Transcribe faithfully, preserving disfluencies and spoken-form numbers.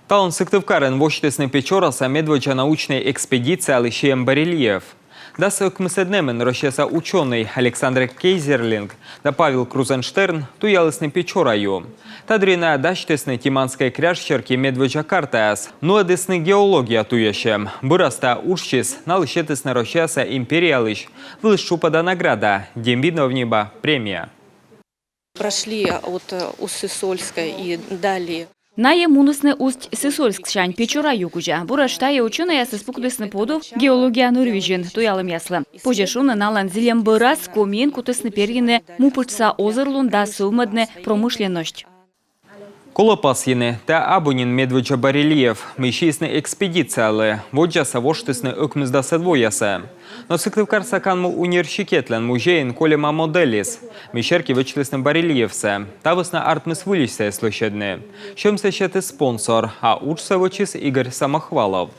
Талун Сыктывкарын восьтісны Печораса медводдза научнӧй экспедициялы сиӧм барельеф. Дас ӧкмысӧд нэмын Россияса учёнӧй Александр Кейзерлинг да Павел Крузенштерн туялісны Печора ю. Та дырйи найӧ дасьтісны Тиманскӧй кряж серти медводдза картаяс, нуӧдісны геология туйӧсьӧм. Бӧрас та уджсьыс налы сетісны Россияса империялысь вылыс тшупӧда награда, Демидов нима премия. Прошли от Усть-Сысольска и далее. Найӧ мунісны Усть-Сысольсксянь Печора ю кузя. Буретш тайӧ учёнӧйясӧс пуктісны подув геология нырвизьын туялӧмъяслы. Позьӧ шуны, налӧн зільӧм бӧрас Комиын кутісны перйыны Мупытшса озырлун да сӧвмӧдны промышленность. Колӧ пасйыны, тайӧ абу нин медводдза барельеф, мый сиисны экспедициялы, воддзасӧ воштісны ӧкмысдасӧд воясӧ. Но Сыктывкарса канму университетлӧн музейын кольӧма моделиыс, мый серти вӧчлісны барельефсӧ. Та вӧсна артмис выльысь сійӧс лӧсьӧдны. Сьӧмсӧ сетіс спонсор, а уджсӧ вӧчис Игорь Самохвалов.